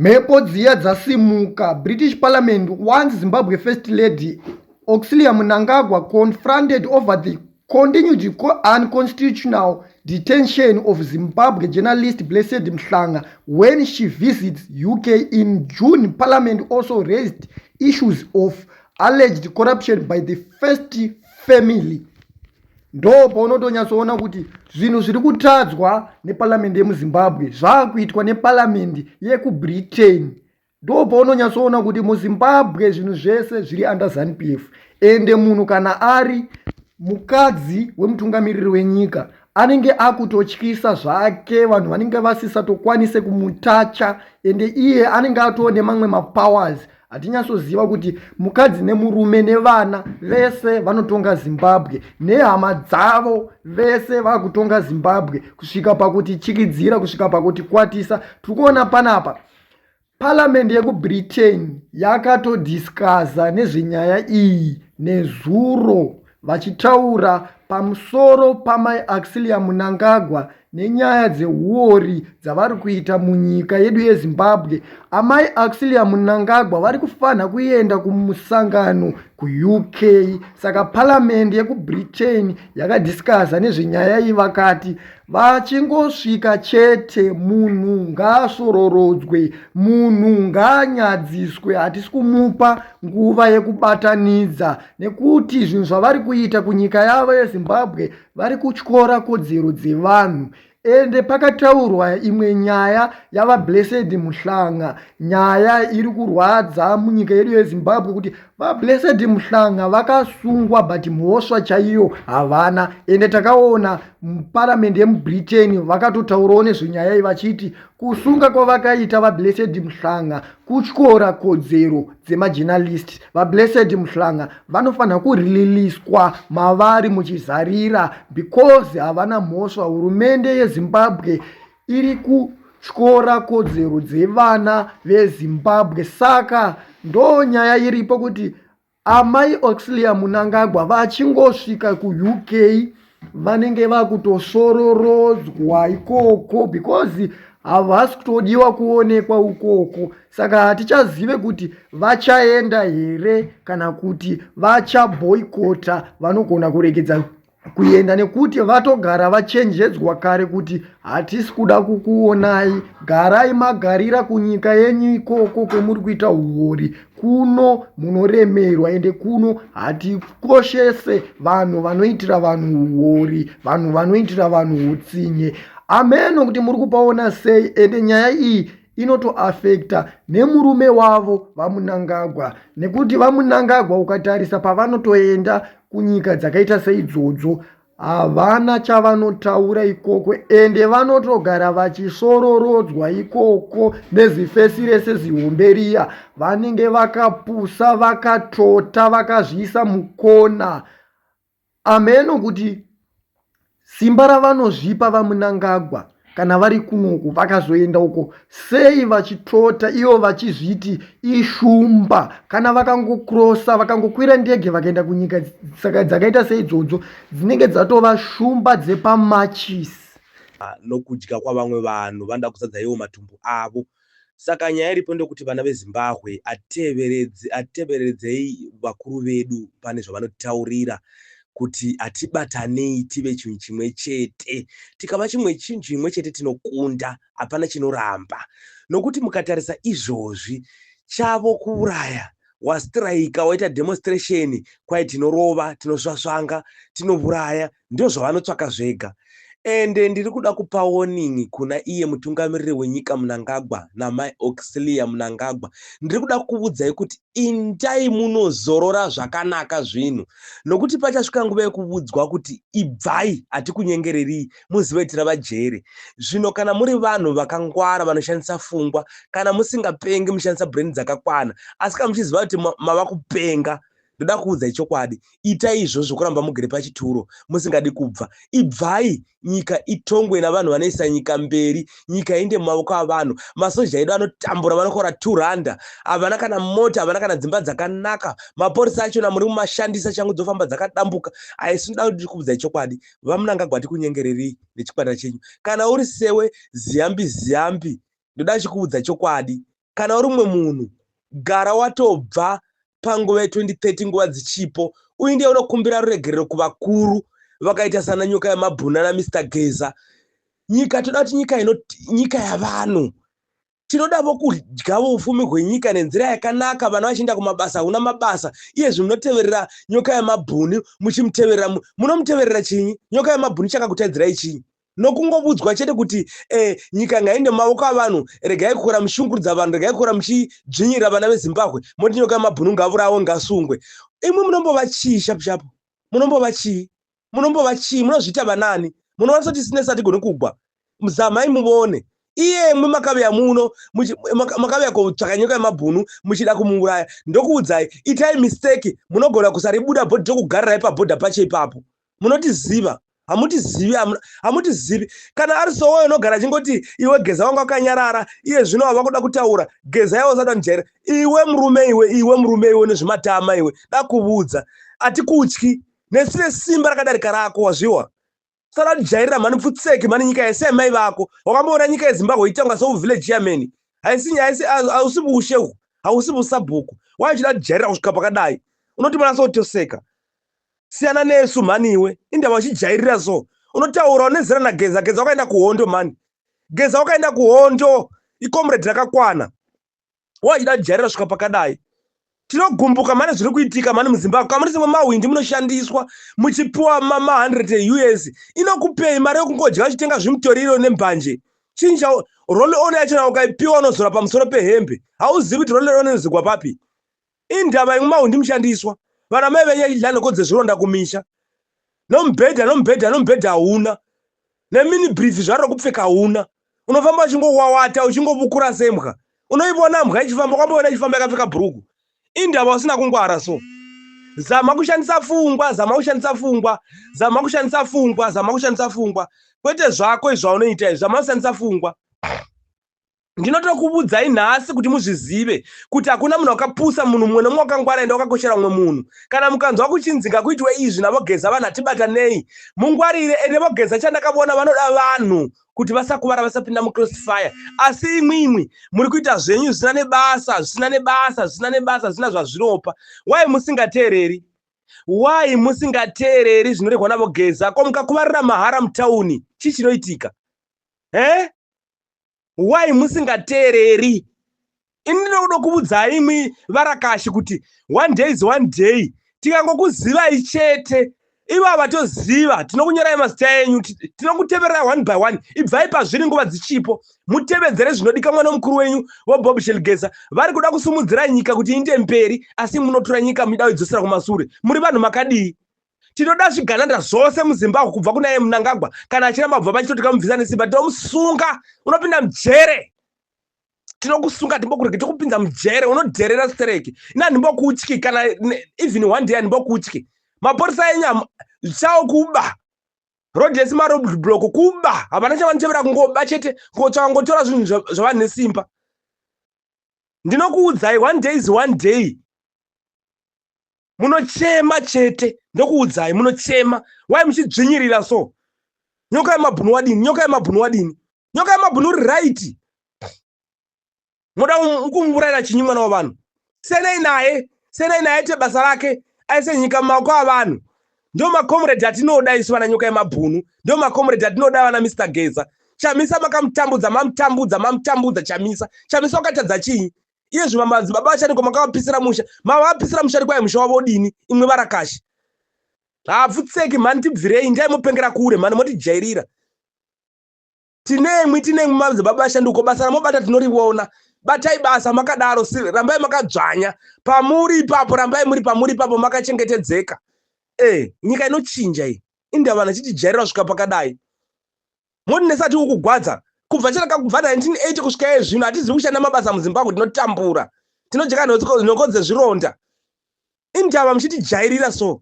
Mhepo dziya dzasimuka. British Parliament wants Zimbabwe First Lady Auxilia Mnangagwa confronted over the continued unconstitutional detention of Zimbabwe journalist Blessed Mhlanga when she visits UK in June. Parliament also raised issues of alleged corruption by the first family. Ndo paunotonyatsoona kuti zvinhu zviri kutadzwa neparamende yemuZimbabwe zvaakuitwa neparamende yekuBritain. Ndo paunonyatsoona kuti muZimbabwe zvinhu zvese zviri under ZANU PF. Ende munhu kana ari mukadzi wemutungamiriri wenyika anenge akutotyisa zvake, vanhu vanenge vasisatokwanise kumutacha, ende iye anenge atoo nemamwe mapowers. Hatinyatsoziva kuti mukadzi nemurume nevana vese vanotonga Zimbabwe, nehama dzavo vese vakutonga Zimbabwe kusvika pakuti chikidzira, kusvika pakuti kwatisa. Tiri kuona panapa paramende yekuBritain yakatodiscussa nezvenyaya iyi nezuro, vachitaura pamusoro pamai Auxilia Mnangagwa nenyaya dzeuori dzavari kuita munyika yedu yeZimbabwe. Amai Auxilia Mnangagwa vari kufanira kuenda kumusangano kuUK, saka paramende yekuBritain yakadiscussa nezvenyaya iyi, vakati vachingosvika chete munhu ngaasvororodzwe, munhu ngaanyadziswe. Hatisi kumupa nguva yekubatanidza nekuti zvinhu zvavari kuita kunyika yavo yeZimbabwe, vari kutyora kodzero dzevanhu. Ende pakataurwa imwe nyaya yavaBlessed Mhlanga, nyaya iri kurwadza munyika yedu yeZimbabwe, kuti vaBlessed Mhlanga vakasungwa but mhosva chaiyo havana. Ende takaona muparamende yemuBritain vakatotaurawo nezvenyaya iyi, vachiti kusunga kwavakaita vaBlessed Mhlanga kutyora kodzero dzemajournalist. VaBlessed Mhlanga vanofanira kureleaswa mavari muchizarira because havana mhosva. Hurumende yeZimbabwe iri kutyora kodzero dzevana veZimbabwe. Saka ndo nyaya iripo kuti amai Auxilia Mnangagwa vachingosvika kuUK vanenge vakutosororodzwa ikoko because havasi kutodiwa kuonekwa ukoko. Saka hatichazive kuti vachaenda here kana kuti vachaboycota. Vanogona kuregedza kuenda nekuti vatogara vachenjedzwa kare kuti hatisi kuda kukuonai, garai magarira kunyika yenyu ikoko kwemuri kuita uori. Kuno munoremerwa, ende kuno hatikoshese vanhu vanoitira vanhu uori, vanhu vanoitira vanhu utsinye. Ameno kuti muri kupaona sei. Ende nyaya iyi inotoaffecta nemurume wavo vaMnangagwa, nekuti vaMnangagwa ukatarisa pavanotoenda kunyika dzakaita seidzodzo havana chavanotaura ikoko, ende vanotogara vachisororodzwa ikoko nezifesi rese zihombe riya. Vanenge vakapusa, vakatota, vakazviisa mukona. Ameno kuti simba ravanozvipa vaMnangagwa kana vari kunoku, vakazoenda uko sei vachitota ivo vachizviti ishumba? Kana vakangocrossa, vakangokwira ndege vakaenda kunyika dzakaita seidzodzo, dzinenge dzatova shumba dzepamachisi. Nokudya kwavamwe vanhu vanoda kuzadza ivo matumbu avo. Saka nyaya iripo ndekuti vana veZimbabwe, atiteveredzei vakuru vedu pane zvavanotitaurira kuti hatibatanei tive chinhu chimwe chete. Tikava chimwe chinhu chimwe chete tinokunda, hapana chinoramba, nokuti mukatarisa izvozvi chavo kuuraya. Wastrika, waita demonstration, kwai tinorova, tinosvasvanga, tinouraya. Ndo zvavanotsvaka zvega. Ende ndiri kuda kupa warning kuna iye mutungamiriri wenyika Mnangagwa namai Auxilia Mnangagwa. Ndiri kuda kukuudzai kuti indai munozorora zvakanaka zvinhu, nokuti pachasvika nguva yekuudzwa kuti ibvai, hatikunyengererei, muzive vajere. Zvino kana muri vanhu vakangwara vanoshandisa fungwa, kana musingapengi, mushandisa brain dzakakwana, asi kana muchiziva kuti mava kupenga, ndoda kuudzai chokwadi: itai izvozvo kuramba mugere pachituro musingadi kubva. Ibvai, nyika itongwe navanhu vanoisa nyika mberi, nyika inde mumaoko avanhu. Masoja edu anotambura, vanokora 2 rand, havana kana mota, havana kana dzimba dzakanaka. Mapurisa achona muri mumashandisa, shangu dzofamba dzakadambuka. Aisi ndoda kuti kuudzai chokwadi, vaMnangagwa, tikunyengererei nechikwata chenyu. Kana uri sewe Ziyambi Ziyambi, ndoda chikuudza chokwadi. Kana uri mumwe munhu, gara watobva panguva ye2030 nguva dzichipo uinde unokumbira ruregerero kuvakuru vakaita sana Nyoka yemabhunu na Mr Geza. Nyika toda kuti nyika ino nyika yavanhu. Tinodavo kudyavo upfumi hwenyika nenzira yakanaka, vana vachienda kumabasa, hakuna mabasa. Iyezvi munoteverera Nyoka yemabhunu muchimuteverera, munomuteverera chinyi? Nyoka yemabhunu chakakutadzirai chinyi? Nokungovudzwa chete kuti nyika ngainde mumavoko avanhu, regai kukora muchishungurudza vanhu, regai kukora muchidzvinyirira vana veZimbabwe, moti Nyoka yemabhunu ngavurawe, ngasungwe. Imwi munombova chii shapu shapu? Munombova chii? Munombova chii? Munozviita vanani? Munoona soti sinesi hatigoni kugwa. Zamai muvone. Iyemwi makavuya muno, makavuya kotsvaka Nyoka yemabhunu muchida kumuuraya. Ndokuudzai, itai mistake, munogona kusaribuda bhodhi tokugarirai pabhodha pacho ipapo. Munotiziva. Hamutizivi, hamutizivi. Kana ari sowoyo unogara achingoti iwe Geza wanga wakanyarara, iye zvino wava kuda kutaura. Geza iwe usada kundijairira. Iwe murume iwe, iwe murume iwe nezvimatama iwe. Dakuvudza. Hatikutyi. Nesu tine simba rakadarika rako, wazviwa. Usada kundijairira mhani, pfutseki mhani, nyika yese yamai vako. Wakamboona nyika yeZimbabwe ichitangwa seu village chairman? Haisi, haisi, hausi vushe uhu. Hausi vusabhuku. Why uchida kujairira kusvika pakadai? Unoti mwana sotoseka. Siyana nesu mhani iwe. Indava uchijairira so. Unotaura une zera naGeza. Geza wakaenda kuhondo mhani. Geza wakaenda kuhondo. Icomrade rakakwana. Why uchida kujairira kusvika pakadai? Tinogumbuka mhani zviri kuitika mhani muZimbabwe. Kamuri semwe mahwindi munoshandiswa muchipiwa ma 100 US. Inokupei mari yekungodya uchitenga zvimutoriro nembanje. Chinja roll on yacho ukaipiwa unozora pamusoro pehembe. Hauzivi kuti roll on inozigwa papi. Indava imwe mahwindi mushandiswa. Vana mai venyu vachidya nhoko dzezvironda kumisha. Nomubhedha, nomubhedha, nomubhedha hauna. Nemini brief zvaro kupfeka hauna. Unofamba uchingowawata uchingovukura sembwa. Unoivona mbwa ichifamba, kwamboona ichifamba yakapfeka bhuruku. Indava usina kungwara so. Zama kushandisa pfungwa, zama kushandisa pfungwa, zama kushandisa pfungwa, zama kushandisa pfungwa. Kwete zvako izvi zvaunoita izvi, zama kushandisa pfungwa. Ndinotokuvudzai nhasi kuti muzvizive kuti hakuna munhu wakapusa, munhu mumwe nomumwe wakangwara ende wakakoshera mumwe munhu. Kana mukanzwa kuchinzi ngakuitwe izvi navoGeza, vanhu hatibatanei, mungwarire. Ende voGeza chandakavona vanoda vanhu kuti vasakuvara, vasapinda mucrossfire. Asi imwimwi muri kuita zvenyu zvisina nebasa, zvisina nebasa, zvisina nebasa, zvisina zvazvinopa. Why musingateereri? Why musingateereri zvinorehwa navoGeza? Ko mukakuvarira mahara mutauni, chii chinoitika? Eh? Why musingateereri? Ini ndinoda kuvudzai imwi varakashi kuti one day is one day. Tikangokuzivai chete, ivo havatoziva, tinokunyorai mazita enyu, tinokutevererai one by one. Ibvai pazviri nguva dzichipo, mutevedzere zvinodikanwa nomukuru wenyu voBob Shelgeza. Vari kuda kusumudzira nyika kuti iinde mberi, asi munotora nyika muchida kuidzosera kumasure. Muri vanhu makadii? Tinoda zvigananda zvose muZimbabwe kubva kuna iye Mnangagwa. Kana achiramba kubva pachito tikamubvisa nesimba, tinomusunga, unopinda mujere. Tinokusunga, timbokurege, tokupinza mujere, unodherera stereki. Ini handimbokutyi kana even one day handimbokutyi. Mapurisa enyu chawo kuba. Road yese maroad block kuba. Havana chavanotevera kungoba chete, kungotsvaka kungotora zvinhu zvavanhu nesimba. Ndinokuudzai one day is one day. Munochema chete, ndokuudzai munochema. Why muchidzvinyirira so? Nyoka yemabhunu wadini? Nyoka yemabhunu wadini? Nyoka yemabhunu uri right. Moda kumuurayira chinyi mwana wavanhu? Siyanai naye, siyanai naye aite basa rake, aise nyika mumaoko avanhu. Ndo makomrade atinoda isu vana Nyoka yemabhunu, ndo makomrade atinoda vana Mr Geza. Chamisa makamutambudza, mamutambudza, mamutambudza Chamisa. Chamisa wakatadza chinyi? Iye zvima madzibaba vachaniko makavapisira musha, mavapisira musha kwai musha wavo odini? Imwe varakashi. Hapfutseki mhani, tibvirei, ndai mupengera kure mhani, motijairira. Tinemwi, tinemwi madzibaba vashanduko, basa ramobata tinoriona. Batai basa makadaro, rambai makadzvanya pamuri ipapo, rambai muri pamuri ipapo makachengetedzeka. Nyika inochinja iyi. Indava vanhu vachitijairira kusvika pakadai. Moti nesati ukugwadza kubva chataka kubva 1980 kusvika iye zvino hatizivi kushanda mabasa muZimbabwe, tinotambura, tinojeka nhoko dzezvironda. Indava muchitijairira so.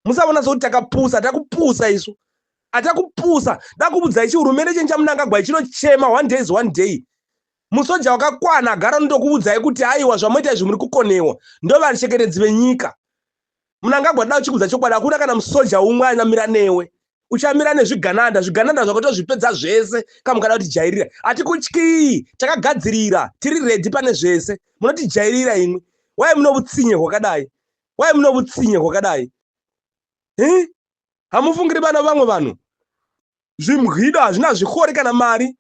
Musaona sokuti takapusa, takupusa isu. Atakupusa, dakubudzai chihurumende chenyu chaMnangagwa chinochema one day is one day. Musoja wakakwana agara unotokuudzai kuti aiwa zvamoita izvi muri kukonewa. Ndo vachekeredzi venyika. Mnangagwa da kuchikudza chokwadi, hakuna kana musoja umwe anamira newe. Uchamira nezvigananda, zvigananda zvako tozvipedza zvese kamukada kutijairira. Hatikutyii, takagadzirira, tiri ready pane zvese. Munotijairira imwi. Why muno vutsinye hwakadai? Why muno vutsinye hwakadai? Eh? Hamufungiri vana vamwe vanhu. Zvimwido hazvina zvikori kana mari.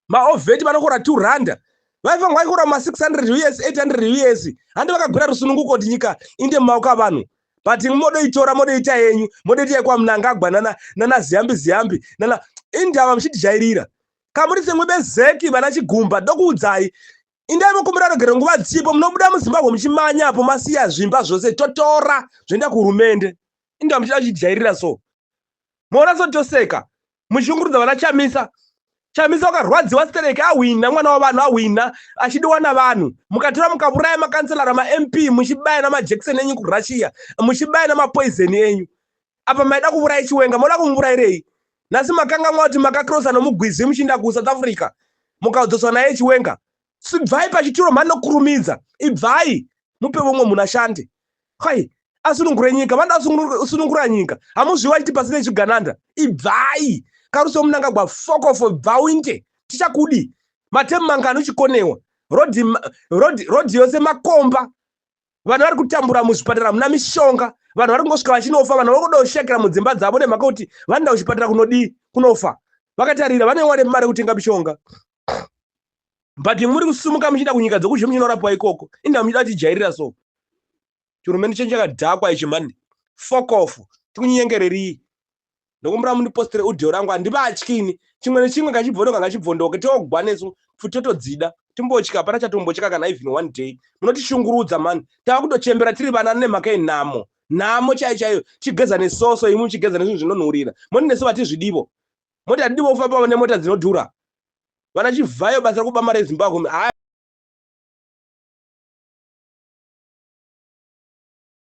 Maovheti vanokora 2 rand. Vaifanirwa vaikora ma 600 us 800 us. Handi vakagwira rusununguko kuti nyika inde mumaoko avanhu. But modoitora modoita yenyu, modoita yekwaMnangagwa nana nana Ziyambi Ziyambi nana indava muchitijairira. Kamuri semwe bezeki vana Chigumba ndokuudzai. Indai mokumbira rugero nguva dzichipo munobuda muZimbabwe muchimanya apo masiya zvimba zvose totora zvoenda kuhurumende. Indava muchida kuchijairira so. Moona so toseka. Muchishungurudza vana Chamisa. Chamisa wakarwadziwa stereki ahwina mwana wavanhu ahwina achidiwa navanhu. Mukatora mukauraya makanselara maMP muchibaya namajekiseni enyu kuRussia muchibaya namapoison enyu. Apa maida kuuraya Chiwenga moda kumuvurairei? Nhasi makangamwa kuti makakrosa nomugwizi muchiinda kuSouth Africa mukadzoswa naye Chiwenga. Ibvai pachituro mhani nokurumidza. Ibvai mupe vomwe munhu ashande. Hai asunungure nyika vanoda kusunungura nyika hamuzviwa achiti pasi nezvigananda. Ibvai Karuso Mnangagwa fokofo bva uinde tichakudi matemu mangani uchikonewa rodhi rodhi rodhi yose makomba vanhu vari kutambura muzvipatara hamuna mishonga vanhu vari kungosvika vachinofa vanhu vari kuda kushekera mudzimba dzavo nemhaka kuti vanoda kuchipatara kunodii kunofa vakatarira vane wane mari yekutenga mishonga but muri kusumuka muchienda kunyika dzokuzhe muchinorapwa ikoko inda muchida kutijairira so chihurumende chenyu chakadhakwa ichi mani fokofu tikunyengererii ndokumbira mundipostere audio rangu handivatyi ini chimwe nechimwe ngachibvondoka ngachibvondoke togwa nesu pfuti totodzida timbotya hapana chatombotya kana even one day munotishungurudza mani tava kutochembera tiri vana nemhaka yenhamo nhamo chaiyo chaiyo tichigeza nesoso imwe muchigeza nezvinhu zvinonhuhurira moti nesu vatizvidivo moti hatidivo kufamba nemota dzinodhura vana chivhayo basa rekuba mari yezimbabwe.